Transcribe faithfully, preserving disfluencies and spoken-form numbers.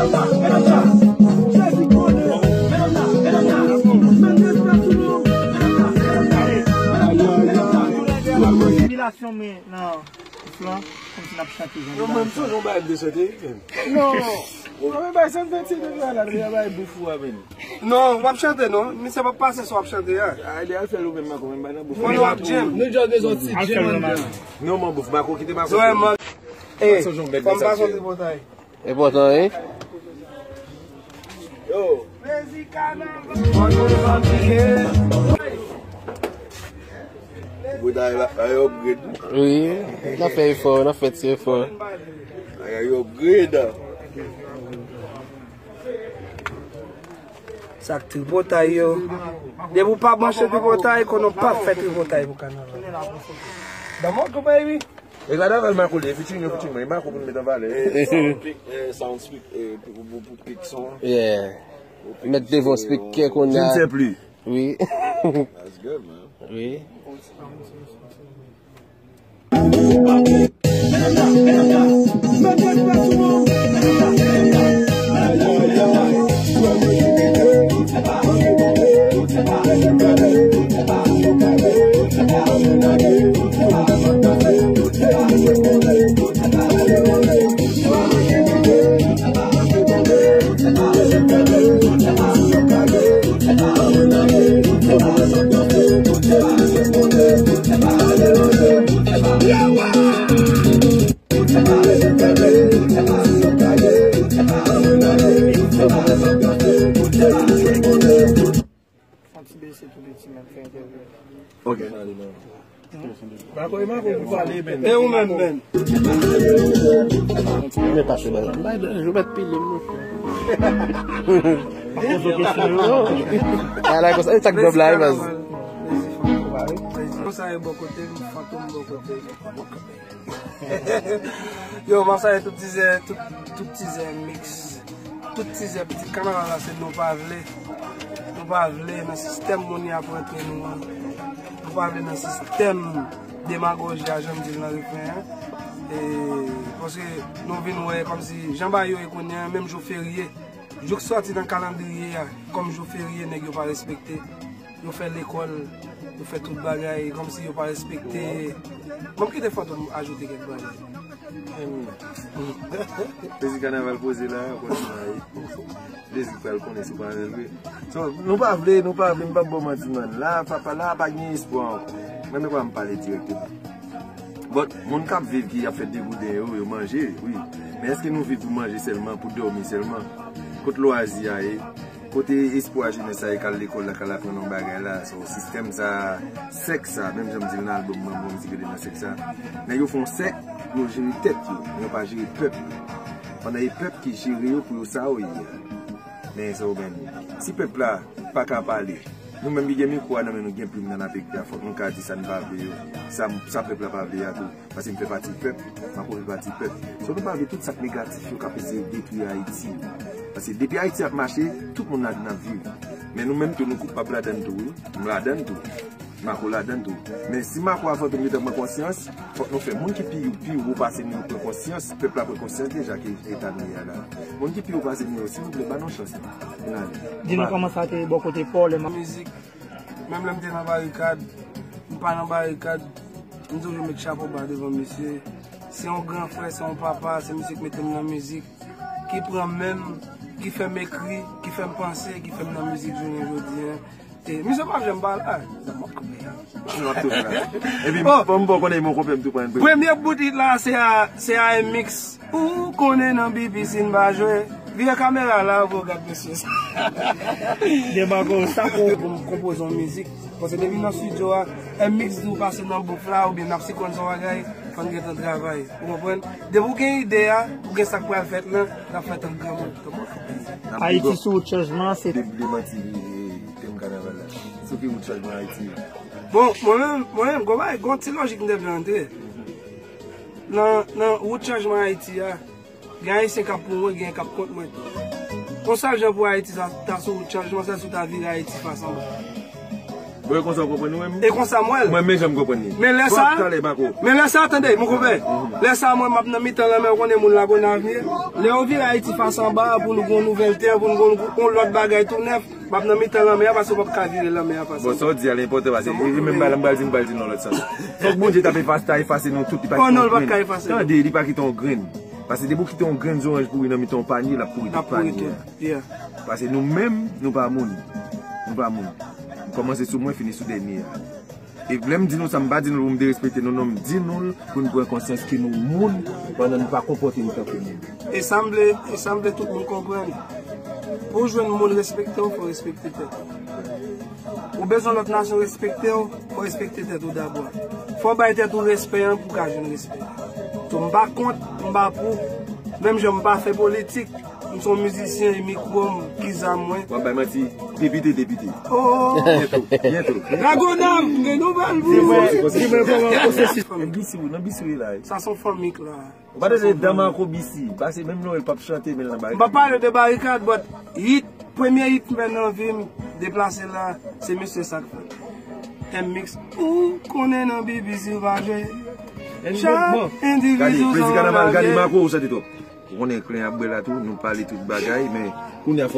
Medam sa, Jezi konnen, medam sa, medam sa, men respè sou nou, medam sa, medam sa, medam sa, medam sa. Tribinasyon men nan flan, kòmsi n ap chante jan. Non, mwen, m sonje yon bagay m te chante, wi, men. Non. Ou konn bay sa m fè ti deja la, deja bay bouf ou a, men. Non, w ap chante, non. Misye p ap pase san w ap chante a. A, li al fè l ou menm, Mako, men bay nan bouf. Mwen, w ap djem. Nou djòl bezwen ti djem anndan. Non, mwen bouf, Mako, kite Mako. Zòrèy man. Ey, fò m pase yon tripotay. Enpòtan, wi. Yo. Botay la, ay upgrade. Wi, n ap fè efò, n ap fè ti efò. Ay, ay upgrade. Sa k tripotay yo. Depi w pa branche tripotay, konnen w p ap fè tripotay pou kanaval. Dans mon copain, wi. E kanaval Mako li ye, featuring yo, featuring mwen, e Mako pou n met an valè. Eh, sound speak, eh, sound speak, eh, pou, pou, pou pick son. Yeah. Pou pick son. Met devan speaker kounye a. Je ne sais plus. Wi. That's good, man. Wi. Fon ti bese tou piti, men, fè entèvyou. Ok. Mako, e Mako pou pale, men. E ou menm, men. Men pase, men. Bay, jou mèt pile, mon frè. Pa poze kesyon, non. A, la, konsa, e sa k djòb la, e, baz. Konsa, e bò kote m, Fantom bò kote m. Yo, m ap salye tout tizè, tout, tout tizè mix. Tout tizè pitit kanaval la, se nou pa vle. Nou pa vle nan sistèm moun y ap rantre nou an. Nou pa vle nan sistèm demagoji a, jan m di l nan refren an. E, paske nou vin wè kòmsi jan bagay yo ye kounye a, menm jou ferye. Jou k sòti nan kalandriye a, kòm jou ferye, nèg yo pa respekte. Yo fè lekòl, yo fè tout bagay, kòmsi yo pa respekte. Bon, m kite Fantom ajoute kèk bagay. Plezi kanaval poze la, kontinye. Plezi pral konnen si w pa renmen vre. So, nou pa vle, nou pa vle, m p ap ba w manti, man. La, papa, la, pa gen espwa ankò. Mwen, men kwa m pale dirèkteman. But, moun k ap viv ki ap fè degouden yo, yo manje, wi. Men èske nou viv pou manje sèlman, pou dòmi sèlman? Kot lwazi a ye? Kote espwa jenès sa ye k al lekòl la, k al aprann yon bagay la? So, sistèm sa, sèk sa, menm jan m di l nan albòm mwen, bon, m di gade nan sèk sa. Nèg yo fè yon sèk pou yo jere tèt yo, men yo pa jere pèp yo. Pandan e pèp ki jere yo pou yo sa yo ye a. Men sa yo menm. Si pèp la pa ka pale, nou menm ki gen mikwo a nan men nou, gen plim nan n ap ekri a, fòk nou ka di sa n pa vle yo, sa, sa pèp la pa vle a tou. Paske m fè pati pèp, m ap fè pati pèp. So nou pa vle tout sa k negatif yo k ap eseye detwi Ayiti. Paske depi Ayiti ap mache, tout moun ladan ap viv. Men nou menm tou, nou koupab ladan tou, wi. M ladan tou. Mako ladan tou. Men si Mako a Fantom gentan pran konsyans, fòk nou fè moun ki pi, pi wo pase nou yo pran konsyans, pèp la pran konsyans deja ke eta nou ye a la. Moun ki pi wo pase nou yo, silvouplè, ba nou chans, non. Vin ale. Di nou kòman sa te bò kote pa w lè m ap mizik. Menm lè m te nan barikad, m pa nan barikad, m toujou met chapo ba devan misye. Se yon gran frè, se yon papa, se misye ki mete m nan mizik, ki pran men m, ki fè m ekri, ki fè m panse, ki fè m nan mizik jounen jodi a. E misye pa janm pa la. Nou ap toujou la. Epi, bon, m bon konnen mon konpè m tou pran. Premye bout hit la, se a, se a M-Mix. Ou konnen nan B P C n pa jwe. Vire kamera la pou w gad mesye sa. Demarco, sa pou, pou m konpoze yon mizik. Paske depi nan estidyo a, M-Mix di w pase nan bouf la, oubyen n ap sikwense yon bagay, fò n gentan travay. Ou konprann? Depi w gen ide a, ou gen sa k pral fèt lan, l ap fèt an granmoun. Ayiti sou wout chanjman, se de-, demanti, e, tèm kanaval la. Sou ki wout chanjman Ayiti? Bon, mwen menm, mwen menm, gon bagay, gon ti lojik m te vle antre. Nan, nan wout chanjman Ayiti a, gen Ayisyen k ap pou mwen, gen k ap kont mwen tou. Yon sèl jan pou Ayiti sa ta sou wout chanjman, se si w ta vire Ayiti fas anba. Bon, e konsa w konprann nou menm? E konsa m wè l. Mwen menm jan m konprann li. Men lè sa, men lè sa, tande, mon konpè. Lè sa, mwen, m ap nan mitan lanmè, ou konnen moun Lagonav ye. Lè yo vire Ayiti fas anba a, pou nou gen yon nouvèl tè, pou nou gen yon, yon lòt bagay tou nèf, m ap nan mitan lanmè a, paske w p ap ka vire lanmè a fas anba. Bon, sa w di a, li enpòtan, paske e menm bagay la, m pral di, m pral di nan lòt sans. Fòk Bondye t ap efase, efase nou tout, li pa kite yon grenn. Oh non, li pa ka efase. Tande, li pa kite yon grenn. Paske depi w kite yon grenn zoranj pouri nan mitan yon panye, l ap pouri tout panye a. Yeah. Paske nou menm, nou pa moun. Nou pa moun. Kòmanse sou mwen, fini sou dènye a. E lè m di nou sa, m pa di nou l pou m derespekte nou, non, m di nou l pou n pran konsyans ke nou moun, pandan nou pa konpòte nou tankou moun. E sa m vle, e sa m vle tout moun konprann. Pou w jwenn moun respekte w, fò w respekte tèt ou. Ou bezwen lòt nasyon respekte w, fò w respekte tèt ou dabò. Fò w bay tèt ou respè an pou w ka jwenn respè. So, m pa kont, m pa pou, menm jan m pa fè politik, m se yon mizisyen, e mikwo m, ki zam mwen. W ap bay manti, depite, depite. Oh! Byento, byento. Lagonav, m gen nouvèl pou ou. Di mwen, di mwen kòman pwosesis. Nan bisi w, nan bisi w ye la. Sa se yon fanmi k la. Ou pa tande Danmarco B C, pase menm Noël p ap chante, men l nan barikad. M pa pale de barikad, but hit, premye hit m fè nan vi m, deplase la, se mesye sa k fè. M-Mix, ou konnen nan B B C w pa jwe. Chak endividi w se yon ravye. Gade, Prezi Kanaval, gade Marco, ou chante twòp. Ou konnen klen ap bwè la tou, nou pale tout bagay, men kounye a